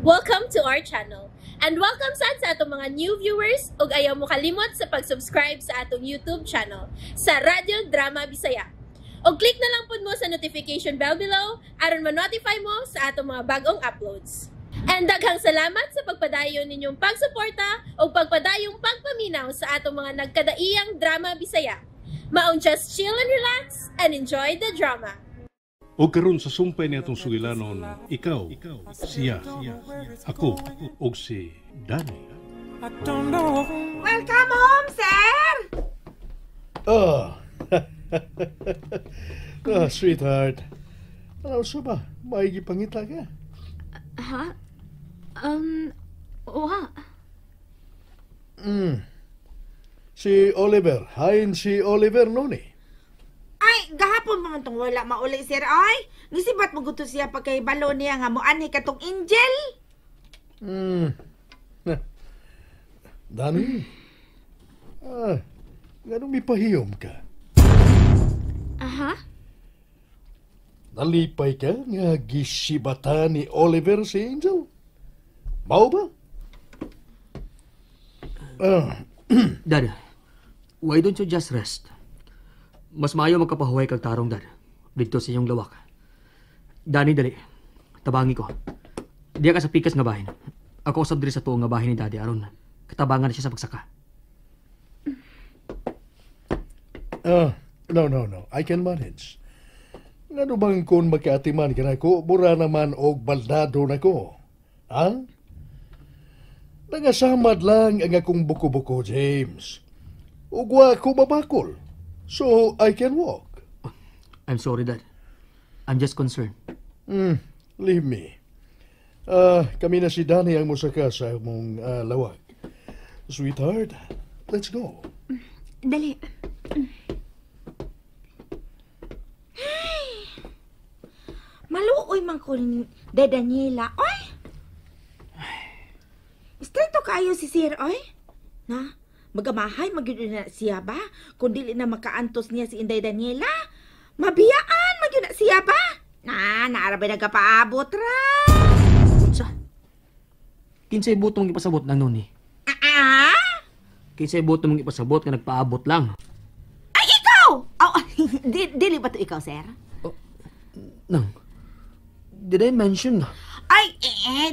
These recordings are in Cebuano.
Welcome to our channel. And welcome sad sa atong mga new viewers ug ayaw mo kalimot sa pag-subscribe sa atong YouTube channel sa Radyo Drama Bisaya. Og click na lang pud mo sa notification bell below aron ma-notify mo sa atong mga bagong uploads. And daghang salamat sa pagpadayon ninyong pagsuporta ug pagpadayong pagpaminaw sa atong mga nagkadaiyang drama Bisaya. Maong just chill and relax and enjoy the drama. O karon sa sumpay ni atong sugilanon, ikaw, siya, ako, og si Danny. Welcome home, sir! Oh. Ah, sweetheart. Ano sa ba? Maigi pangita ka? Ha? Wa. Si Oliver. Hain si Oliver Noni. Ay, gahapon pa man tong wala mauli, sir. Ay, nisibat mo gusto siya pagkahibalo niya nga moanhi katong angel. Danny? Ah, ganun mipahiyom ka? Aha? Nalipay ka nga gisibata ni Oliver si Angel? Mao ba? Ah, Dad, why don't you just rest? Mas maayo magkapahuway kag tarong, Dad. Dito sa inyong lawak. Dani, dali. Tabangi ko. Diya ka sa pikas nga bahin. Ako usab diri sa tuong nga bahin ni Daddy aron katabangan na siya sa pagsaka. Ah, no, no, no. I can manage. Ngano bang kung magkaatiman ka na ko, mura naman og baldado na ko. Ha? Nangasamad lang ang akong buko-buko, James. Ug wa ko mabakol. So, I can walk. I'm sorry, Dad. I'm just concerned. Leave me. Ah, kami na si Danny ang musaka sa among lawag. Sweetheart, let's go. Dali. Maluoy man ko ni De Daniela. Oy! Stricto kayo si sir, oy. Na, magamahay magyud na siya ba? Kung dili na makaantos niya si Inday Daniela, mabiyaan magyud na siya ba? Na, naarabay nagkapaabot ra. Unsa? Kinsay buto mong ipasabot nang Noni? Ah? Kinsay buto mong ipasabot nga nagpaabot lang? Ay, ikaw! Oh, dili ba to ikaw, sir? Nang, did I mention? Ay,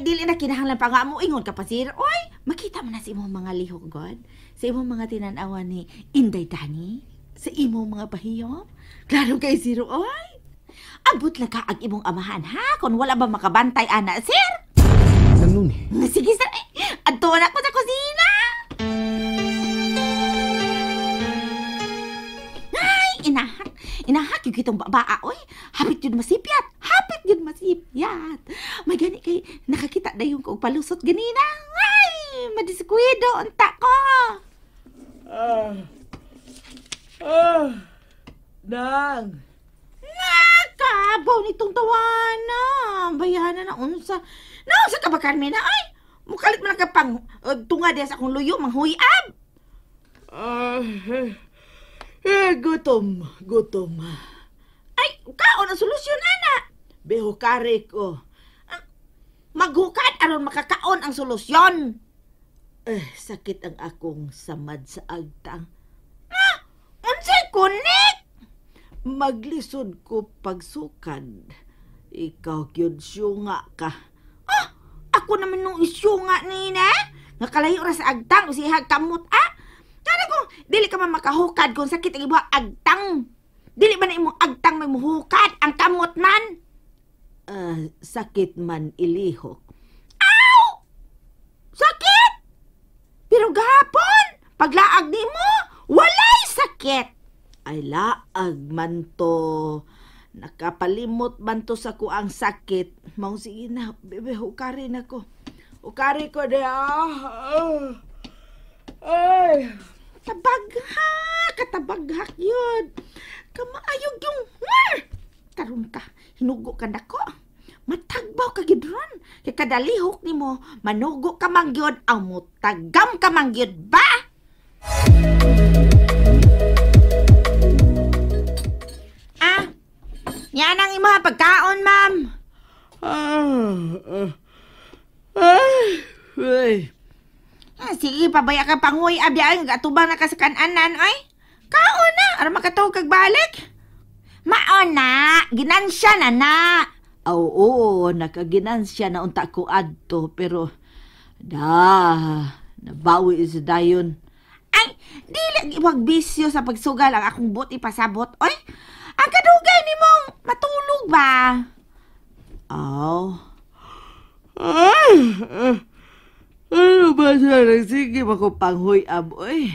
dili na kinahanglan pa nga mo ingon ka pa, sir. Oy, makita mo na sa imong mga lihok, God. Sa imong mga tinanawa ni Inday Dani. Sa imong mga pahiyom. Klaro kay sir, oy. Abot lang ka ang imong amahan, ha? Kung wala ba makabantay, ana, sir? Nang Noni? Sige, sir. Ay, adto na ako sa kusina. Ay, inahak. Inahak yung kitong babaa, oy. Hapit yun masipyat. Hapit yun masipyat. May gani kay nakakita na yung kong palusot ganina. Ay, madiskuido, unta ko. Nang! Nakabaw nitong tawana. Bayana na unsa. Naunsa ka ba, Carmina? Ay, mukalit man ka pang tunga diya sa akong luyo, manghuyab. Gutom, gutom. Ay, kaon ang solusyon, ana. Behukari ko. Maghukad aron makakaon ang solusyon. Sakit ang akong samad sa agtang. Ah, unsay kunik? Maglisod ko pagsukad. Ikaw gyud syunga ka. Ah, ako naman nung isyunga nina. Nga kalayo ra sa agtang o sihag kamot, ah. Kana kung dili ka man makahukad kung sakit ang ibuha agtang. Dili ba na imong agtang may muhukad ang kamot man? Sakit man ilihok. Aw! Sakit! Pero gahapon, paglaag nimo, walay sakit. Ay laag man to. Nakapalimot man to sa kuang sakit. Maong sige na, bebe, hukari na ko. Hukari ko de, ah. Ay! Tabagha! Katabaghak yun. Kamaayog yung... Karon ka, hinugo ka nako. Matagbaw ka gid ron. Kay kadalihok nimo, manugo ka man gyud, ang mutagam ka man gyud ba? Ah, yan ang imong pagkaon, ma'am. Sige, pabaya ka panguy, abya, gatubang na ka sa kananan, ay. Kaon na, aron makatuog kag balik. Maon na, ginansya na na. Oo, nakaginansya na unta ko adto, pero da, nabawi sa dayon. Ay, dili wag bisyo sa pagsugal ang akong buot ipasabot, oy. Ang kadugay nimong matulog ba? Aw. Ay, ano ba siya? Sige ba ko panghuy-ab, oy.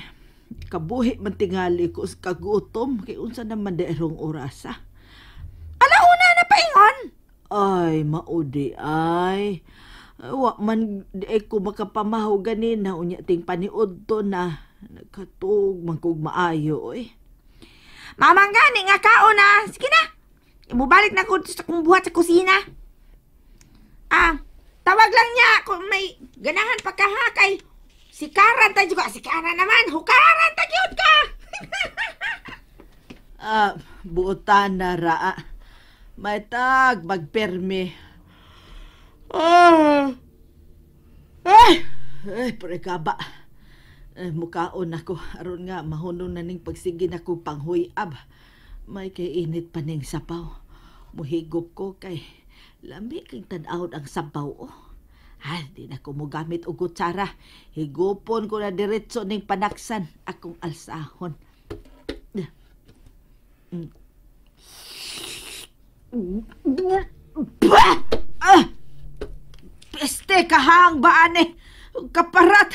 Kabuhi man tingali ko sa kagutom, kay unsa naman derong orasa. Alauna na paingon. Ay, maudi ay. Wa man di ko makapamahaw ganina, unya ting paniod to na. Nagkatug man kog maayo, oy. Mamanggani nga kaon na. Sige na. Mubalik na ko sa kong buhat sa kusina. Ah, tawag lang niya kung may ganahan pa ka ha kay sikaran ta juga. Sikaran naman, hukaran ta gyud ka. Ah, buotan na ra. May tag magperme. Ah. Ay, ay pre ka ba. Eh, mukaon ako aron nga mahunong na ning pagsige nako panghuyab. May kay init pa ning sabaw. Muhigop ko kay lami kay tan-awon ang sabaw oh. Ay, di na ko mogamit og kutsara. Higupon ko na diretso ning panaksan akong alsahon. Ah! Peste kahang ba ani? Kaparat!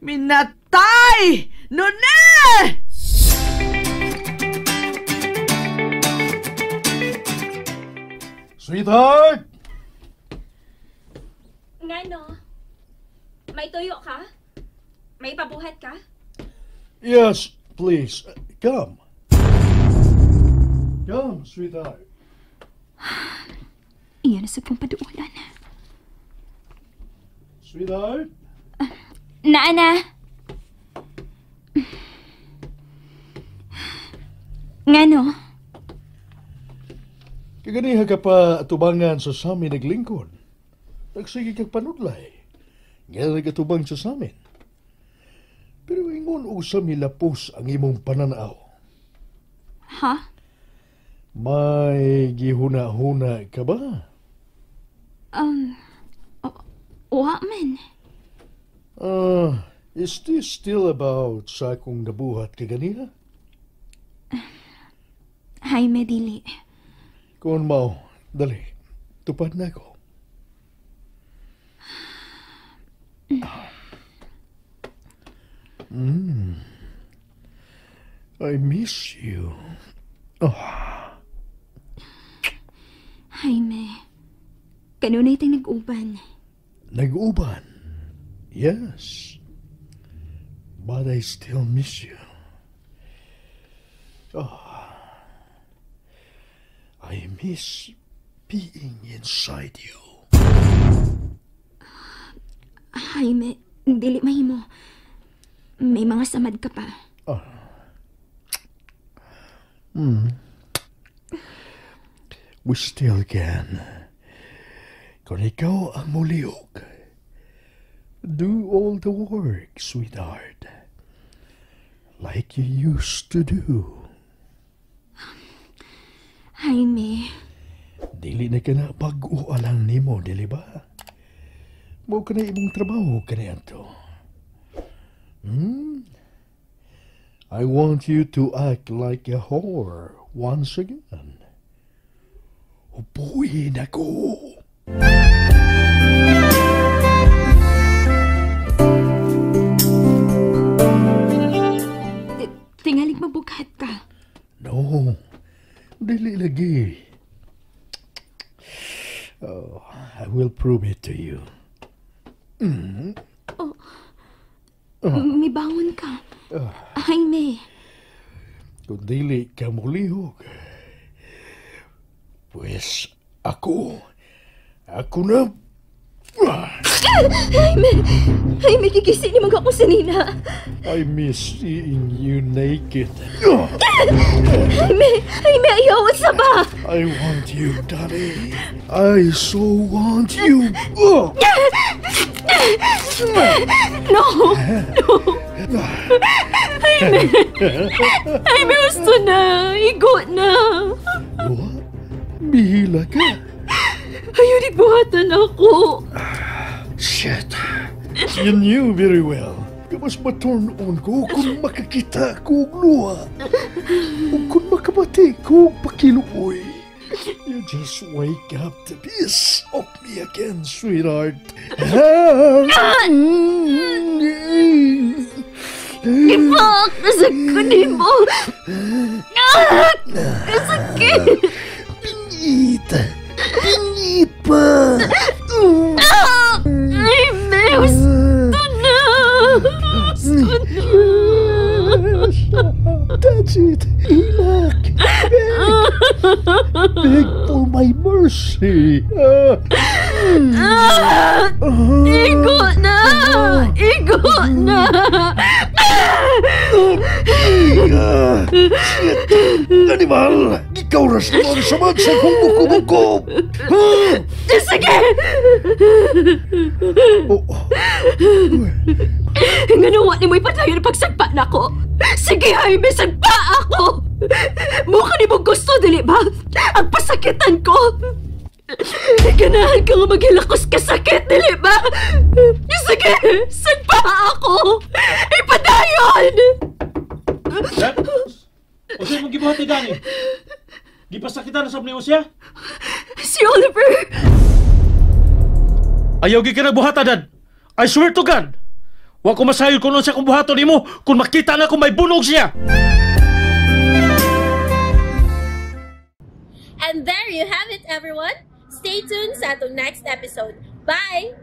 Minatay! Nune! Sweetheart! Ngano? May tuyo ka? May pabuhat ka? Yes, please. Come. Come, sweetheart. Iyan na sa pong paduulan. Sweetheart? Naana. Ngano? Kaganiha ka pa atubangan sa samin naglingkod. Nagsige kag panudlay. Nga nagatubang sa samin. Pero ingon og sa milapos ang imong pananaw. Ha? May gihuna-huna ka ba? Wa man. Is this still about sa akong nabuhat kaganiha? Jaime, dili. Kung mao, dali. Tupad na ko. I miss you. Oh. Jaime, kanunay tayong nag-uban. Nag-uban? Yes. But I still miss you. Oh. I miss being inside you. Jaime, dili mahimo. May mga samad ka pa. Oh. We still can. Kung ikaw ang muliyog, do all the work, sweetheart. Like you used to do. Jaime. Dili na ka na bag-o alang nimo, dili ba? Mo ka na imong trabaho kaniadto. I want you to act like a whore once again. Upuin ako. Tingalig mabughat ka. No, dili lagi. Oh, I will prove it to you. Oh, may bangon ka. Jaime. Kung dili ka mulihog, pues ako na. Jaime, Jaime, gigising ni mga ako sa nina. I miss seeing you naked. Jaime, Jaime, ayaw, sa ba? I want you, Daddy. I so want you. No! No! Jaime! Jaime, gusto na! Igo na! Luha, mihila ka. Ayaw ni buhatan ako. Shit. You knew very well. Mas ma-turn on ko kung makakita ko og luha. O kung makabati ko og pakiluoy. You just wake up the piece of me again, sweetheart. Ipak! Nasakit ni mo! Kasakit! Pingit! Pingit pa! Jaime, gusto na! Gusto na! That's it! Hilak! Beg! Beg for my mercy! Igo na! Igo na! Shit! Animal! Ikaw ras naman sa sa kong buko-buko! Sige! Oh. Nga nawa ni mo ipadayon pagsagpa na ko. Sige, Jaime, sagpa ako! Mukha ni mo gusto, dili ba? Ang pasakitan ko! Ganahan ka nga maghilakos kasakit, dili ba? Sige, sagpa ako! Ipadayon! Dad? O siya mong gibuhat ni Danny? Gipasakitan na sab ni siya? Si Oliver! Ayaw gi ka na buhata, Dad. I swear to God. Wa ko masayod kung unsa kong buhaton nimo kung makita na kung may bunog siya. And there you have it, everyone. Stay tuned sa atong next episode. Bye!